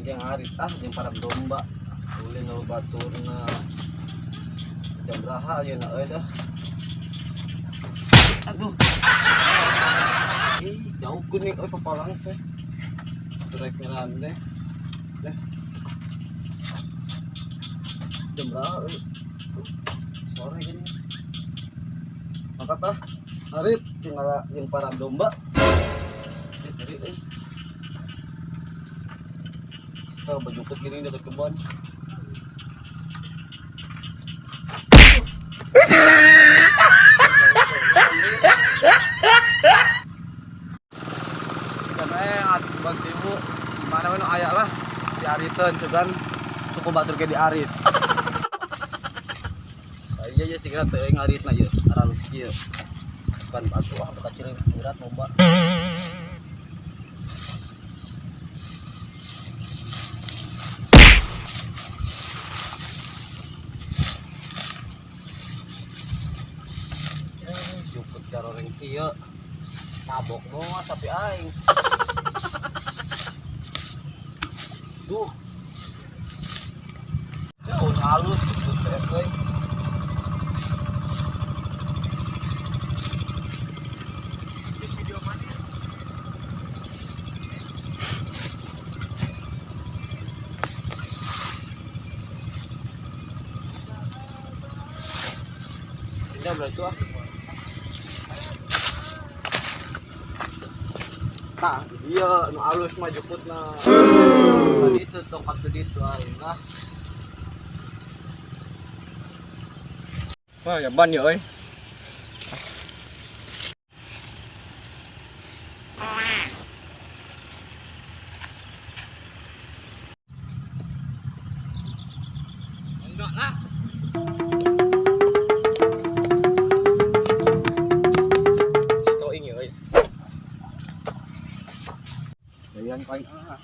Aing ngarit ah jeung parab domba. Ulin nu baturna. Jam beraha ayeuna euy dah. Aduh. Ih, jauh kuning euy papalang teh. Trek ngeran deh. Deh. Jam beraha euy. Sore gini. Mangkat ah. Ngarit jeung jeung parab domba. Ih, ngeri euy. Oh, bajukut gini dekat kebun. Karena bang ibu mana we nu aya lah diariteun cuman suku batur ge diarit. Iya ya sih teh ngaritna ieu aralus kieu. Bukan batu ah buka ciri berat lomba. Jukut caroreng kieu. Tabok moal sapi aing. Duh. Jauh halus gitu teh euy. Pindah berarti ah. Tah, iya nu alus mah jukutna. Tadi itu tongkat tadi itu aing lah. Wah, ya ban ya euy. Enggak lah. Stoing ya euy. Bayan paling ah.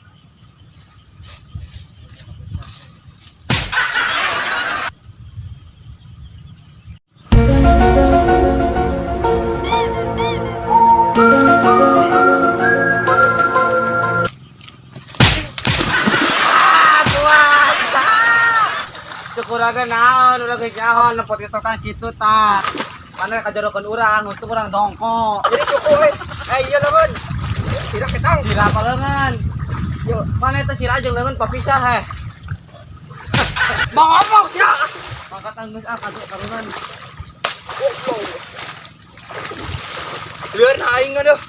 Cukurangan naon urang geus nyaho nempat ketokan kitu tah. Mana kajarokeun urang, untung urang dongko. Jadi suku euy. Eh iya leungeun. Sirah ketang. Sirah apa leungeun? Yo, mana eta sirah jeung leungeun papisah heh. Mau ngomong sia. Mangkat anggeus ah kagok karunan. Lieur aing aduh.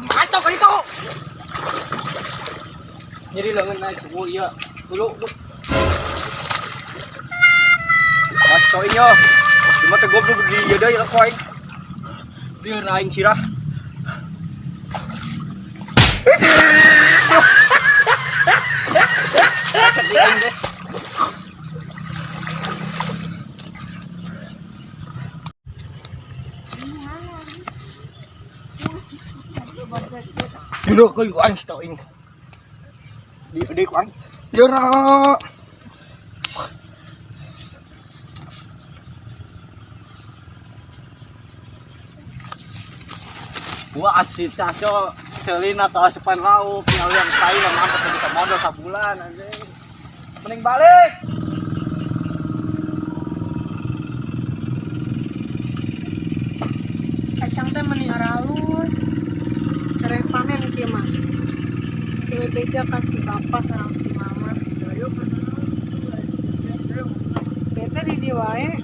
Mantap ka ditu. Nyeri leungeun naik suku ieu. Dulu duh. Mas stoing yo. Cuma teh goblok di ieu deui ku aing. Lieur aing sirah. Sedih aing deh. Dulu ku aing stoing. Di ku aing. Lieur. Gua asli caco selina ke asupan lauk yang yang saya yang mampu bisa modal sabulan anjing. Mending balik. Kacang teh meni halus. Tereh panen kieu mah. Kieu beja ka si bapak sareng si mama. Bete di dieu wae.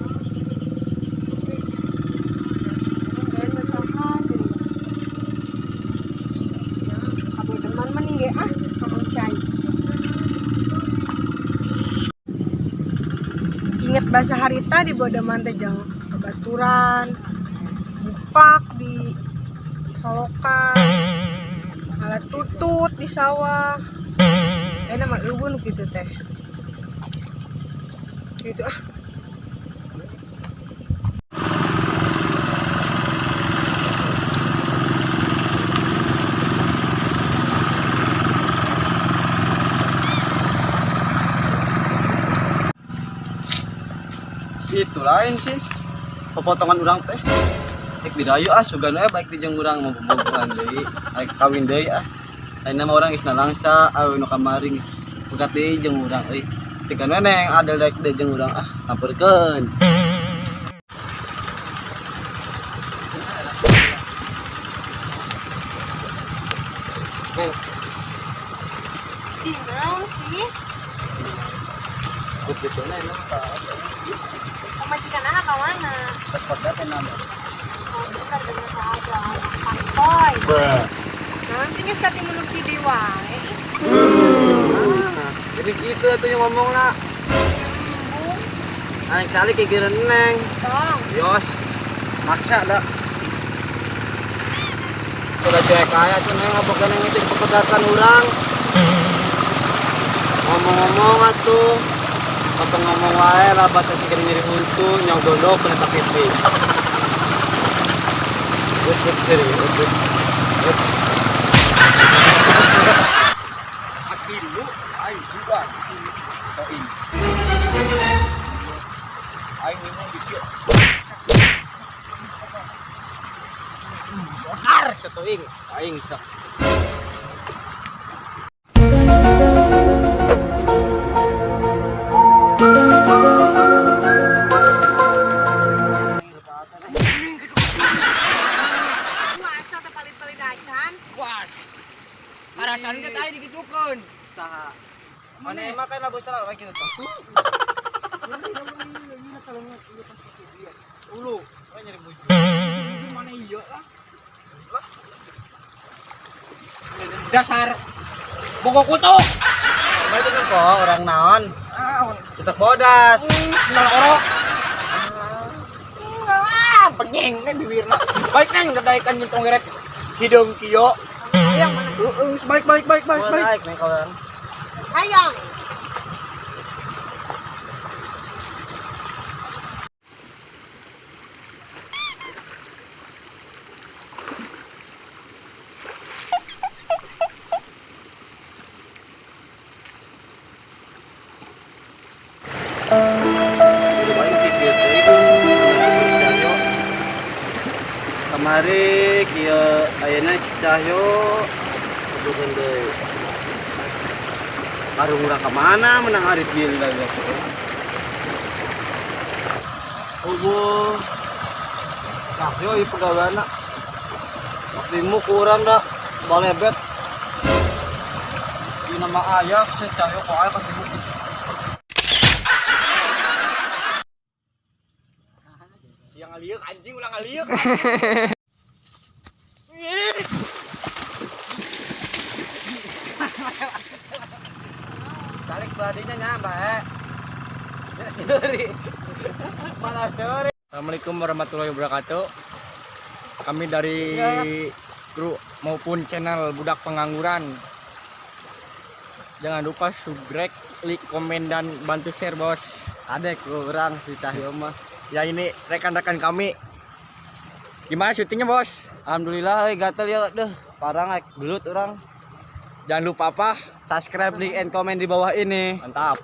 Gaya sasaha jadi. Kabodeman mending ge ah ngomong cai. Ingat bahasa harita di bodeman teh jang babaturan, bupak di solokan, alat tutut di sawah. Nama eueuh nu kitu teh. Gitu ah. Itu lain sih pepotongan urang teh. Rek dirayu ah sugan we baik di jeung urang mau bobogohan deui, rek kawin deui ah. Ayeuna mah urang geus nalangsa awewe nu kamari geus pegat deui jeung urang euy. Tiga neneng ada daek deui jeung urang ah sampeurkeun. Ih, naon sih? Gitu na ini mah Pamajikan ah ka mana? pas pegat nama. Pamajikan dengan sahaja kantoy. Naon sih geus katimu nu kieu deui wae? Jadi gitu atuh yang ngomong na. Embung, Aing calik kikireun neng. tong. Yos. Maksa dah. Udah cuek kaya tuh neng apa neng itu pepegatan urang. Ngomong-ngomong atuh. Atau ngomong wae lah batas sikir nyeri huntu nyong gondok kena pipi. Ut seri ut ut. Ut. Akilu aing juga. Toing. Aing minum dikit. Har satuing aing sok. Lu asal teh palit-palit acan. Was. Parasaan teh aing dikitukeun. Saha? Mana emang kan labu salah lagi tuh. Ulu. Orang nyari bujuk. Mana iya lah. Dasar bokok kutu. Mana itu kan kok orang naon? Ah, Cetak bodas. sendal orok. Ah, penyeng nih bibirna. Baik neng dadaikan jeung tonggeret hideung kieu. Hayang mana? Heeh, balik balik balik balik balik. Naik nih kawan. Hayang. Kamari kieu ayeuna si Cahyo hubungan deui. Arung urang ka mana menang arit gila gitu. Hubung Cahyo ieu pegawaiana. Maslimu ku urang dah balebet. Di nama ayah si Cahyo kok aya kasih Siang ngaliuk anjing ulang ngaliuk. Tarik beladinya nyamba eh. Ya suri. Malah suri. Assalamualaikum warahmatullahi wabarakatuh. Kami dari kru maupun channel Budak Pengangguran. Jangan lupa subscribe, like, komen, dan bantu share bos. Adek kurang si Cahyo mah. Ya ini rekan-rekan kami. Gimana syutingnya bos? Alhamdulillah euy gatel ya deh. Parang naik gelut orang. Jangan lupa apa? Subscribe, like, and comment di bawah ini. Mantap.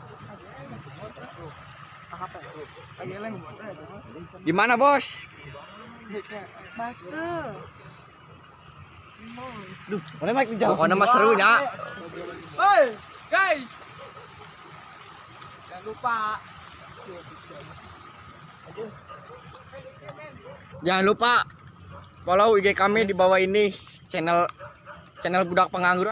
Gimana bos? Base. Duh, mana mic di jauh. Pokoknya mah seru nya. Hey guys. Jangan lupa. Jangan lupa follow IG kami di bawah ini, channel channel Budak Pengangguran.